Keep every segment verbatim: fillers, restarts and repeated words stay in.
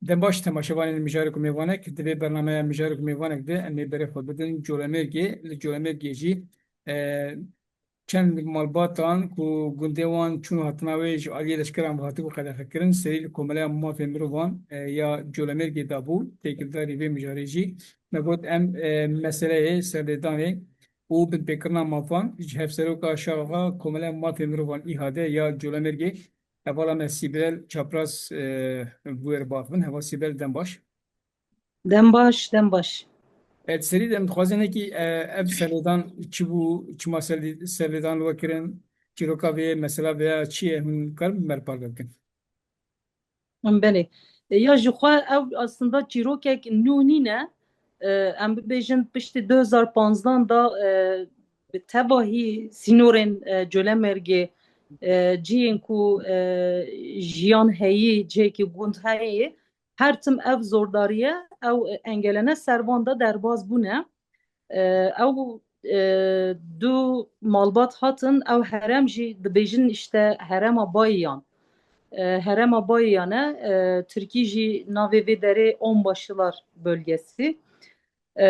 Dem baş temaşevanên Mijarek û Mêvanek, di vê bernameya Mijarek û Mêvanek de em ê berê xwe bidin Colemêrgê. Li Colemêrgê jî, e, çend malbatan ku gundê wan çûn hatina wê ji aliyê leşkeran ve hatibû qedexekirin, serî li Komeleya Mafê Mirovan, e, ya Colemêrgê dabû. Têkildarî vê mijarê jî me got em, e, meseleyê serlêdanê û binpêkirina mafan ji Hevseroka Şaxa Komeleya Mafê Mirovan, ÎHD, ya Colemêrgê, hevala me Sîbel Çapraz, e, bi wê re bavin. Heval Sîbel, dem baş. Dem baş, dem baş. E, serî de em dixwazin nekî, e, ev serlêdan çi bû, çima serlê-, serlêdan li we kirin, çîroka vê, mesela vê ya çi ye, hûn karin bi me re parve bikin? Belê. E, ya ji xwe ew aslında çîrokek nû nîne. E, em bibêjin piştî du hezar panzdan da, e, bi tevahî sînorên, e, Colemêrgê, e, cihên ku, e, jiyan heyî, cihekî gund heyî, her tim ev zordariye, ew engelene ser van de derbas bûne. E, ew, e, du malbat hatin, ew herem jî dibêjin işte herema Bayiyan. E, herema Bayiyan e, e, Tirkî jî navê vê derê Onbaşılar bölgesi. E,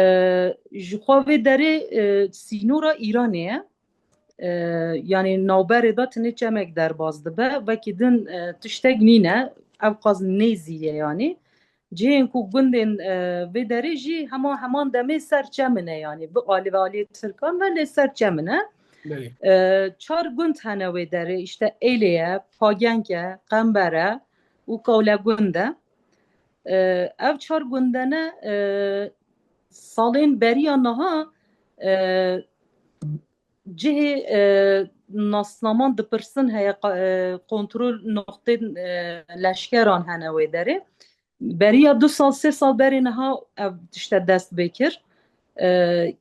ji xwe vê derê, e, sînora Îranê ye. E, yanî navberê de tinê çemek derbas dibe. Wekî din, e, tiştek nîne. Ev qas nêzî ye yanî. Cihên ku gundên, e, vê derê jî hema heman demê ser çem in e yanî. Bi alî ve aliyê Tirkan ve lê ser çem in e. Belê. E, çar gund hene wê derê. İşte Êlê ye, Pagenk e, Qember e û Kawlegund e. E, ev çar gundene, e, salên beriya niha, e, cihê, e, nasnaman dipirsin heye, qa-, e, kontrol noqtên, e, leşkeran hene wê derê. Beriya du sal, sê sal berê niha ev tişte dest pê kir. E,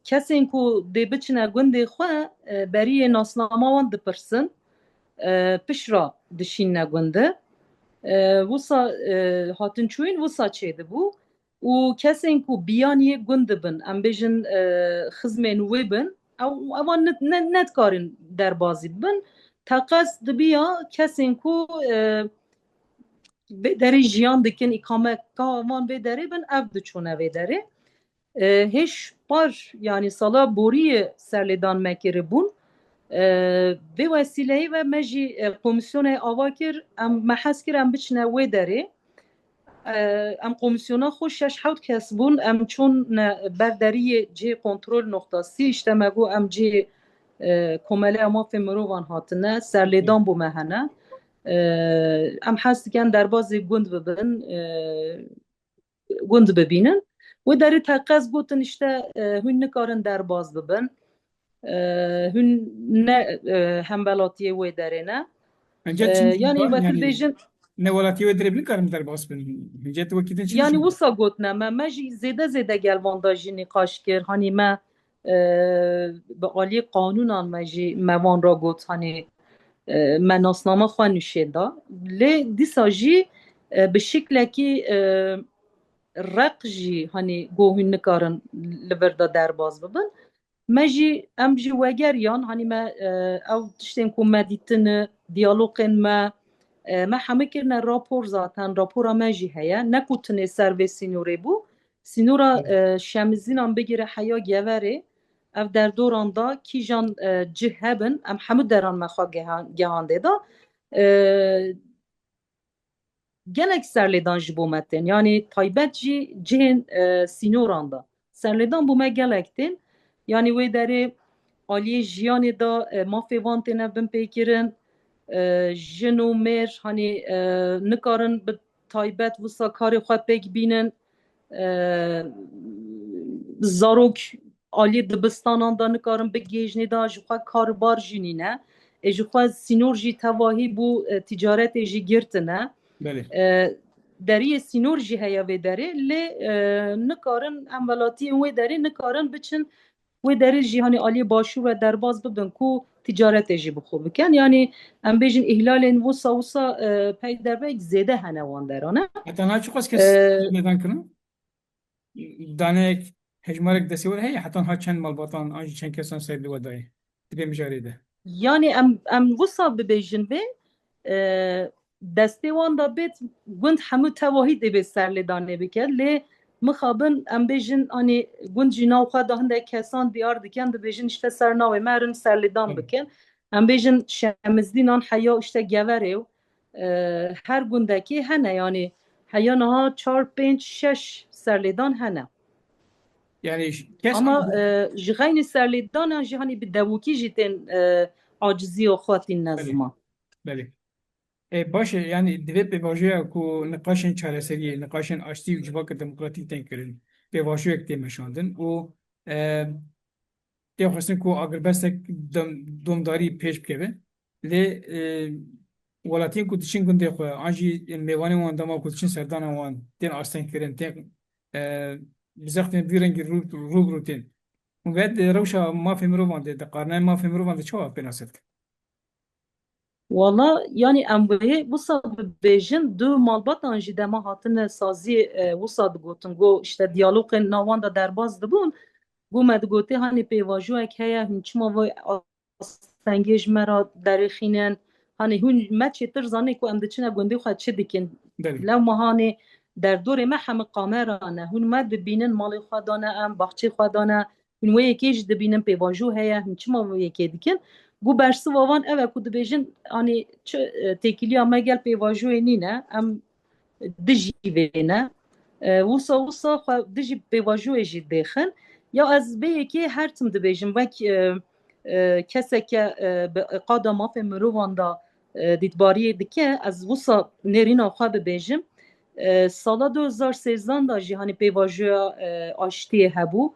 kesên ku dê biçine gundê xwe, e, beriyê nasnama wan dipirsin, e, pişra dişînine gunde. E, wisa, e, hatin çûyîn wisa çêdibû. Û kesên ku biyaniyê gund dibin, em bêjin, e, xizmên wê bin, ew, ewan ne, ne, nedikarin derbazî bibin. Teqez dibiya kesên ku, e, vê derê jiyan dikin, îkameka wan vê derê bin, ev diçûne vê derê. E, hêj par, yanî sala boriyê serlêdan me kiribûn. E, vê wesîleyê ve me jî, e, komîsyonê ava kir, em, me hez kir em biçine wê derê. E, em komîsyona xwe şeş hewt kes bûn, em çûn ne ber deriyê cihê kontrol noqta sî, işte me got em cihê, e, Komeleya Mafê Mirovan hatine, serlêdan bo me hene. E, em hez dikin derbazê gund bibin, e, gund bibînin. Wê derê teqez gotin işte, e, hûn nikarin derbaz bibin. E, hûn ne, e, hemwelatiyê wê derê ne. Hincet E, çi yanî nikarin, wekî yanî bêjin ne welatiyê wê derê nikarin derbas bin. Hincet wekî din çi Yanî dişin? Wisa gotine me, me jî zêde zêde gel van da jî nîqaş kir. Hanî me, e, bi alî qanûnan me jî me van ra got, hanî, e, me nasname xwe nişê da. Lê dîsa jî, e, bi şiklekî, e, req jî, hanî, got hûn nikarin li vir de derbas bibin. Me jî, em jî wegeriyan, hanî me, e, ew tiştên ku me dîtine, diyalogên me, e, me hemû kirine rapor zaten, rapora me jî heye. Ne ku tinê ser vê sînorê bû, sînora, Evet. e, Şemizînan bigire heya Geverê, ev derdoran da kîjan, e, cih hebin, em hemû deran me xwe gehan-, gehandê da. E, gelek serlêdan ji bo me tên. Yanî taybet jî cihên, e, sînoran de. Serlêdan bo me gelek tên. Yanî wê derê aliyê jiyanê de, e, mafê van têne binpêkirin. E, jin û mêr, hanî, e, nikarin bi taybet wisa karê xwe pêk bînin. E, zarok alî dibistanan de nikarin bigihêjinê de ji xwe kar bar jî nîne. Ê ji xwe sînor jî tevahî bû, e, ticaretê jî girtine. Belê. E, deriyê sînor jî heye vê derê, lê, e, nikarin em welatiyên wê derê nikarin biçin wê derê jî, hanî aliyê başûr ve derbas bibin ku ticaretê jî bi xwe bikin. Yanî em bêjin îhlalên wisa wisa, e, peyderpey zêde hene wan derane. Heta niha çiqas kes E, nêdan kirin? Daneyek, hejmarek destê we de heye? Heta niha çend malbatan an jî çend kesan ser li we dayê? Di vê mijarê de. Yanî em, em wisa bibêjin vê, e, destê wan de bêt, gund hemû tevahî dê bê serlêdanê bike. Lê mixabin em bêjin, anî gund jî nav xwe de hindek kesan diyar dikin, dibêjin işte ser navê me rin serlêdan bikin. Em bêjin Şemizdînan heya işte Geverê û, e, her gundekê hene, yanî heya niha çar, pênc, şeş serlêdan hene. Yani kes Ama, e, ji xeynî serlêdanan jî hanî bi dewokî jî tên, e, aciziya xwe tînne ziman. Belê. E, baş e, yani divê pêvajoya ku niqaşên çareseriyê, niqaşên aştî û civaka demokratîk tên kirin, pêvajoyek tê meşandin û, e, tê xwestin ku agirbestek dom-, domdarî pêş bikeve. Lê, e, welatiyên ku diçin gundê xwe, an jî mêvanên wan dema ku diçin serdana wan, tên astengkirin, tên, e, bi zextên vî rengî rû-, rû bi rû tên. Hûn ve di rewşa mafê mirovan de, di qarnayê mafê mirovan de çawa pênase dikin? Wala, yanî em wê wisa bibêjin, du malbatan jî dema hatine saziyê, e, wisa digotin, got, işte, diyalogên nav wan de derbas dibûn, got, me digotê, hanê pêvajoyek heye, hûn çima vê astengê ji me re derêxînin? Hanê hûn me çêtir zanê ku em diçine gundê xwe çi dikin? Belê. Lewma hanê derdorê me hemî kamera ne. Hûn me dibînin, malê xwe dane em, baxçê xwe dane, hûn wê yekê jî dibînin pêvajo heye, hûn çima wê yekê dikin? Got bersiva wan ev e ku dibêjin, anî çi, e, têkiliya me gel pêvajoyê nîne, em dijî vê ne. E, wisa, wisa xwe dijî pêvajoyê jî dêxin. Ya ez vê yekê her tim dibêjim, wek, e, e, keseke, e, bi qada mafê mirovan de, e, dîtbariyê dike, ez wisa nêrîna xwe bibêjim. E, sala du hezar sêzdan de jî hanî pêvajoya, e, aştiyê hebû.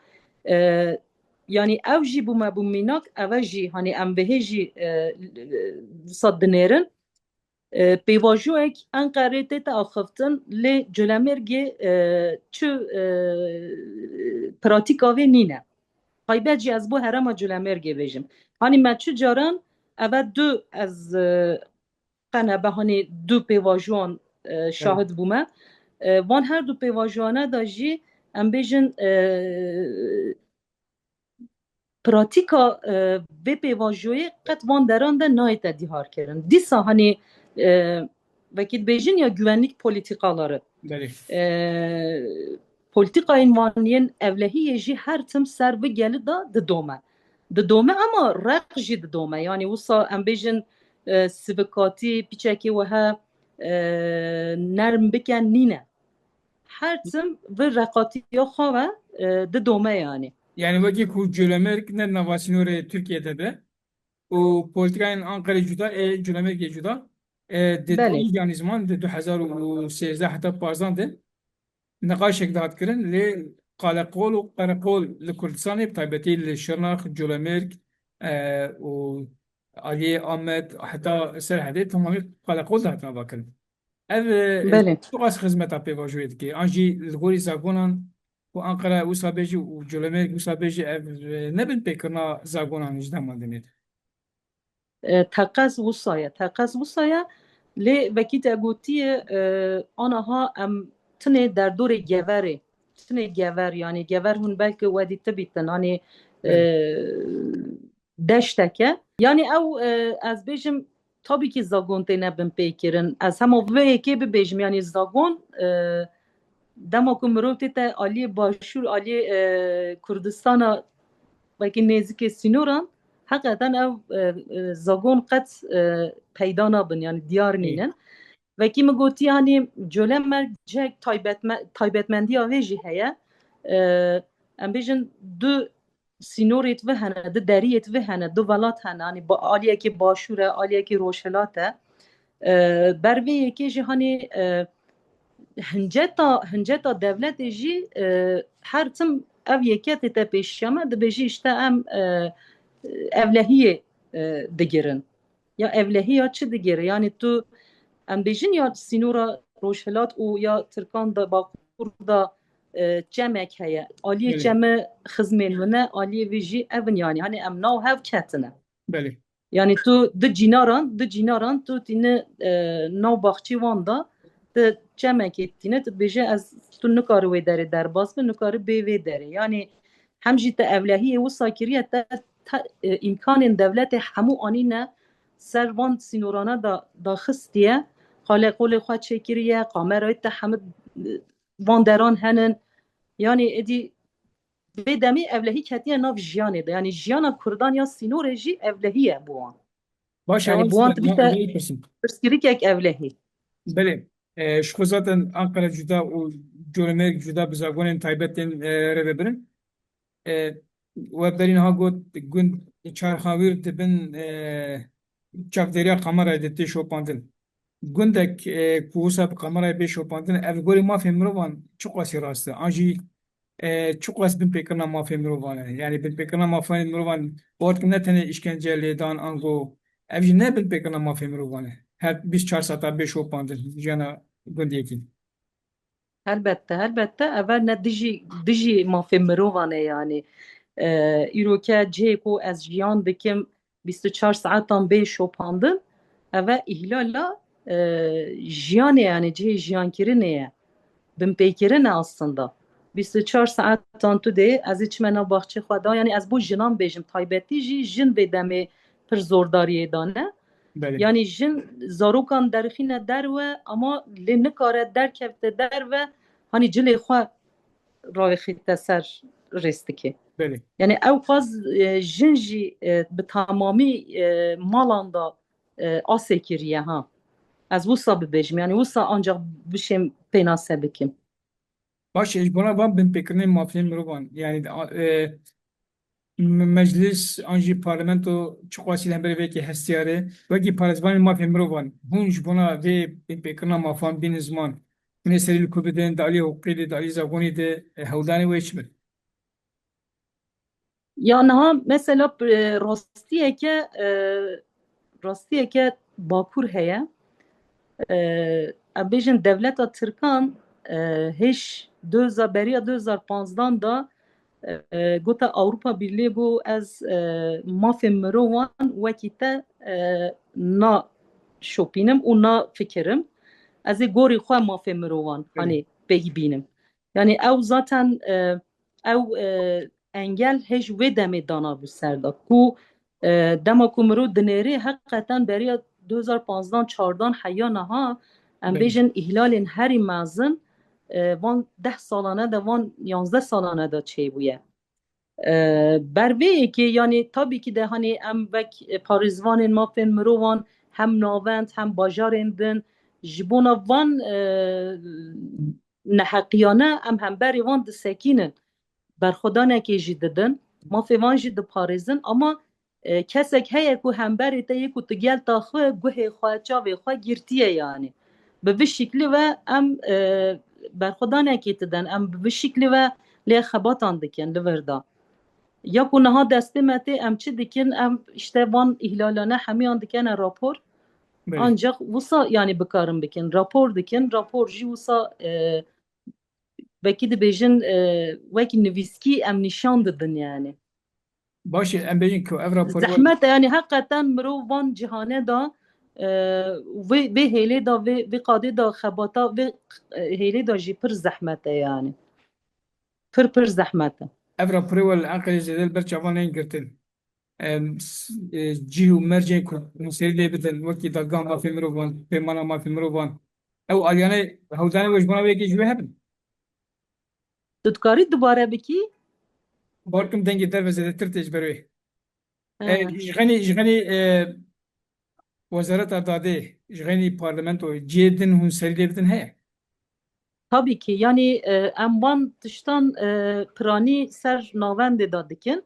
E, yanî ew jî bûme bû mînak, eve jî hanî em vihê jî, e, wisa dinêrin. E, pêvajoyek Enqerê tête axiftin, lê Colemêrgê, e, çi, e, pratîka vê nîne. Taybet jî ez bo herêma Colemêrgê bêjim. Hanî me çi caran eve du ez, e, qene be hanî du pêvajoyan, e, şahid bûme. E, van her du pêvajoyane de jî em bêjin, e, pratîka, e, vê pêvajoyê qet van deran de nayête dîharkirin. Dîsa hanî, e, wekî dibêjin ya güvenlik politikaları. Belê. E, polîtîkayên wan yên ewlehiyê jî her tim ser vî gelî de didome. Didome ama req jî didome. Yanî wisa em bêjin, e, sivikatî, piçekê wiha, e, nerm bike nîne. Her tim vî reqatiya xwe ve, e, didome yanî. Yani wekî ku Colemêrg ne nava sînorê Tirkiyê de be û polîtîkayên Anqerê cuda, ê Colemêrgê cuda, e, di Belê. Yanî ziman di du hezar û sêzdeh heta pazdeh de niqaşek dihat kirin, lê qaleqol û qereqol li Kurdistanê, bi taybetî li Şirnex, Colemêrg, e, û aliyê Amed, heta Serhedê temamî qaleqol dihatin avakirin. Ev, e, Belê. Çiqas xizmeta pêvajoyê dike? An jî li gorî zagonan ku Anqara wisa bêjî û Colemêrg wisa bêjî, ev, e, ne binpêkirina zagonan ji dema dinê? E, teqez wisa ye, teqez wisa ye. Lê wekî te gotiye, e, anaha em tinê derdorê Geverê, tinê Gever, yanî Gever hûn belkî wedî tibîtin, hanî, e, Belê. Deşteke. Yanî ew, e, ez bêjim, tabii ki zagon têne binpêkirin. Ez hema vê yekê bibêjim, yanî zagon, e, dema ku mirov tête aliyê Başûr, aliyê, e, Kurdistana, belkî nêzikê sînoran, heqeten ew, e, e, zagon qet, e, peyda nabin, yanî diyar Ê. nînin. Wekî min gotî, yanî Colemêrg cihek taybetme-, taybetmendiya vê jî heye. E, em bêjin du sînorêt vi hene, di deriyêt vi hene, du welat hene, hanî ba-, aliyekî başûr e, aliyekî rojhilat e. E, ber vê yekê jî hanî, e, hinceta, hinceta dewletê jî, e, her tim ev yekê tête pêşiya me, dibêjî işte em, e, ewlehiyê, e, digirin. Ya ewlehiya çi digere? Yanî tu, em bêjin ya sînora rojhilat û ya Tirkan da, Bakur da, e, çemek heye. Aliyê Belê. çeme xizmên min e, aliyê vê jî ev in yanî. Hani em nav hev ketine. Belê. Yanî tu di cînaran, di cînaran tu tîne, e, nav baxçê wan da, tu çemekê tîne, tu dibêje ez, tu nikare wê derê derbas bi, nikare bê vê derê. Yanî hem jî te ewlehiyê wisa kiriye, te, te, e, îmkanên dewletê hemû anîne ser van sînorana da, daxistiye, qaleqolê xwe çêkiriye, kamerayê te hemû, e, van deran henin. Yanî êdî vê demê ewlehî ketiye nav jiyanê de. Yanî jiyana Kurdan ya sînorê jî ewlehî ye bo wan. Baş e, yanî wan dibîte pirsgirêkek ewlehî. Belê. E, ji xwe zaten Ankara cuda û Colemêrg cuda bi zagonên taybet tên, e, rêvebirin. E, we berî niha got, gund Çarxawîr di bin, e, çavdêriya kamerayê de tê şopandin. Gundek, e, ku wisa bi kamerayê bê şopandin, ev gorî mafê mirovan çiqasî rast e? An jî, e, çiqas binpêkirina mafê mirovan e? Yanî binpêkirina mafê mirovan, ork ne tenê îşkence lêdan, ango, ev jî ne binpêkirina mafê mirovan e? Her bîst çar saeta bê şopandin jiyana gundiyekî. Helbette, helbette, ev ne dijî, dijî mafê mirovan e yanî. E, îroke cihê ku ez jiyan dikim, bîst û çar saetan bê şopandin, ev e îhlala, e, jiyanê, yanî cihê jiyankirinê ye. Binpêkirin e aslında. Bîst û çar saetan tu dê, ez ê çime nav baxçê xwe da, yanî ez bo jinan bêjim, taybetî jî jin vê demê pir zordariyê dane. Belê. Yanî jin zarokan derxîne derve, ama lê nikare derkevte derve, hanî cilê xwe rawêxîte ser rêstikê. Belê. Yanî ew qaz, e, jin jî, e, bi tamamî, e, malan da, e, asê kiriye ha. Ez wisa bibêjim, yanî wisa ancak bişêm pênase bikim. Baş e, ji bona van binpêkirinên mafên mirovan, yanî, e, me-, meclis an jî parlamento çiqasî li hemberî vê yekê hestiyar e? Wekî parêzvanên mafên mirovan, hûn ji bona vê binpêkirina mafan bînin ziman, hûn ê serî li ku bidin, di alî hiqûqî de, di alî zagonî de, e, hewldanê wê çi bin? Ya niha mesela, e, rastiyeke, e, rastiyeke bakur heye. E, em bêjin dewleta Tirkan, e, hêj du hezar, beriya du hezar panzdan da, e, gote Ewropa Birliği got ez, e, mafê mirovan wekî te, e, naşopînim û nafikirim. Ez ê gorî xwe mafê mirovan, Belê. hanî pêk bînim. Yanî ew zaten, e, ew, e, engel hêj wê demê dana bû ser de ku, e, dema ku mirov dinêrê heqeten beriya du hezar panzdan çardan heya niha, em Belê. bêjin îhlalên herî mezin, e, van deh salane de, van yanzdeh salane de çêbûye. E, ber vê yekê, yanî tabî kî de, hanî em wek, e, parêzvanên mafên mirovan hem navend hem bajarên din ji bona van, e, neheqiyane em hemberî wan disekînin. Berxwedanekê jî didin, mafê wan jî diparêzin, ama, e, kesek heye ku hemberê te yê ku tu gel taxi guhê xwe, çavê xwe girtiye yanî. Bi vî şiklî ve em, e, berxwedanekê didin, em bi vî şiklî ve lê xebatan dikin li vir de. Ya ku niha destê me tê, em çi dikin? Em işte van îhlalane hemiyan dikene rapor. Belê. Ancak wisa, yanî, bikarin bikin. Rapor dikin, rapor jî wisa, e, belkî dibêjin, e, wekî nivîskî em nîşan didin, yanî. Baş e, em bêjin ku ev rapor Zehmet e, yanî, heqeten mirov van cihane da, e, vê, vê hêlê da, vê, vê qadê da xebata, vê, e, hêlê da jî pir zehmet e, yanî. Pir, pir zehmet e. Ev raporê we li Enqerê zêde li ber çavan neyên girtin. Em, s-, e, cih û mercên ku hûn serî lê bidin, wekî dadgeha mafê mirovan, pêmana mafê mirovan, ew aliyane hewldanê we ji bona wê yekê ji wê hebin? Tu dikarî dubare bikî? Balkim dengê derve zêdetir tê ji ber wê. E, He. ji xenî, ji xenî, e, Wezareta Dadê, ji xenî parlamento, cihê din hûn serî lê bidin heye? Tabî ki, yanî, e, em van tiştan, e, piranî ser navendê de dikin.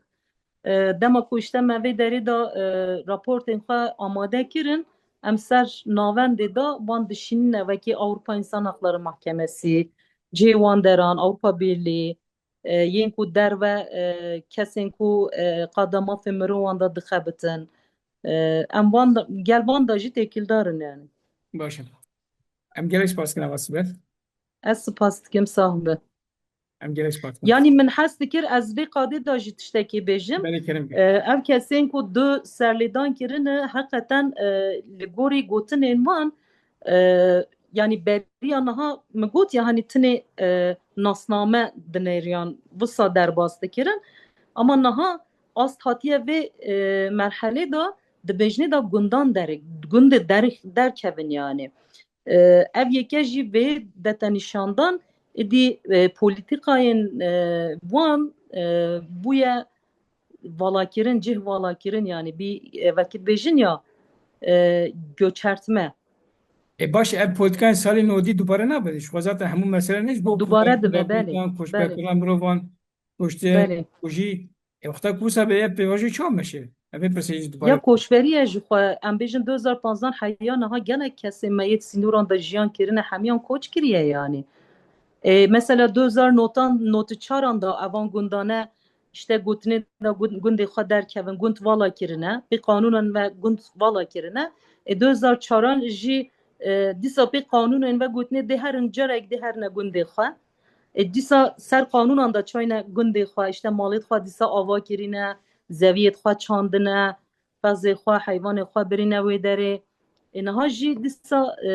E, dema ku işte me vê derê de, e, raportên xwe amade kirin, em ser navendê de van dişînine wekî Avrupa İnsan Hakları Mahkemesi, cihê wan deran, Avrupa Birliği, e, yên ku derve, e, kesên ku, e, qada mafê mirovan de dixebitin. E, em van da, gel van da jî têkildar in yani. Baş e. Em gelek spas dikin, Ava Sibel. Ez spas dikim, sax be. Em gelek spas dikin. Yani min hes dikir ez vê qadê da jî tiştekê bêjim. Belê, kerem ke. E, ev kesên ku du serlêdan kirine, heqeten, e, li gorî gotinên wan, e, yani beriya niha min got ya, hani tinê, e, nasname dinêriyan wisa derbas dikirin. Ama niha ast hatiye vê, e, merhelê de dibêjinê de gundan der-, gundê der-, derkevin yani. E, ev yeke jî vê dete nîşandan, êdî, e, polîtîkayên, e, wan, e, bûye valakirin, cih valakirin, yanî bî, e, vekî dibêjin ya, e, göçertme. E, baş, ev polîtîkayên salên nodî dubare nabe. Ji xwe zaten hemû mesele ne ji bo Dubare Kurdan, dibe, Kurdan, belê, Kurdan, koçber, belê. Kurdan mirovan, kuştin, Belê. kujî. E, wexta ku wisa be, ev pêvajoyê çawa meşe? Ev ê pirsê jî dubare Ya koçberiye ji xwe, em bêjin du hezar panzdeh heya niha gelek kesê me yê sînoran de jiyan kirine, hemiyan koç kiriye yanî. E, mesela du hezar notan, notî çaran de evan gundane, işte gotinê de gund-, gundê xwe derkevin, gund vala kirine, pê qanûnan ve gund vala kirine. E, du hezar çaran jî, e, dîsa pê qanûnên ve gotinê dê herin carek dê herine gundê xwe. E, dîsa ser qanûnan de çayne gundê xwe, işte malê xwe dîsa ava kirîne, zeviyê xwe çandine, pezê xwe, heyvanê xwe birîne wê derê. E, niha jî dîsa, e, e,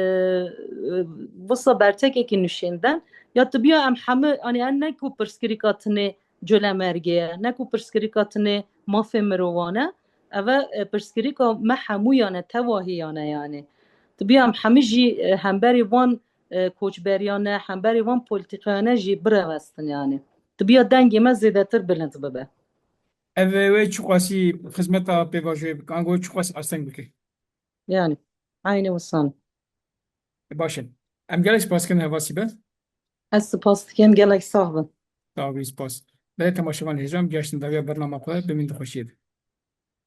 wisa bertekekî nişênden. Ya tibiya em hemû, anî, em ne ku pirsgirêka tinê colemêrgê ye, ne ku pirsgirêka tinê mafê mirovan e, ev e, e, pirsgirêka me hemûyan e, tevahiyan e yanî. Tibiya em hemû jî, e, hemberî van, e, koçberiyan e, hemberî van polîtîkayan e jî birewestin yanî. Tibiya dengê me zêdetir bilind bibe. Ev wê çiqasî xizmeta pêvajoyê bike, ango çiqasî asteng bike. Yanî, eynî wisan. Baş e. Em gelek spas dikin, Heva Sîbel. Ez spas dikim, gelek sax bin. Sağ ol, spas. Belê temaşevan hêja em, geştin dawiya bernama xwe, bimînin di xweşiyê de.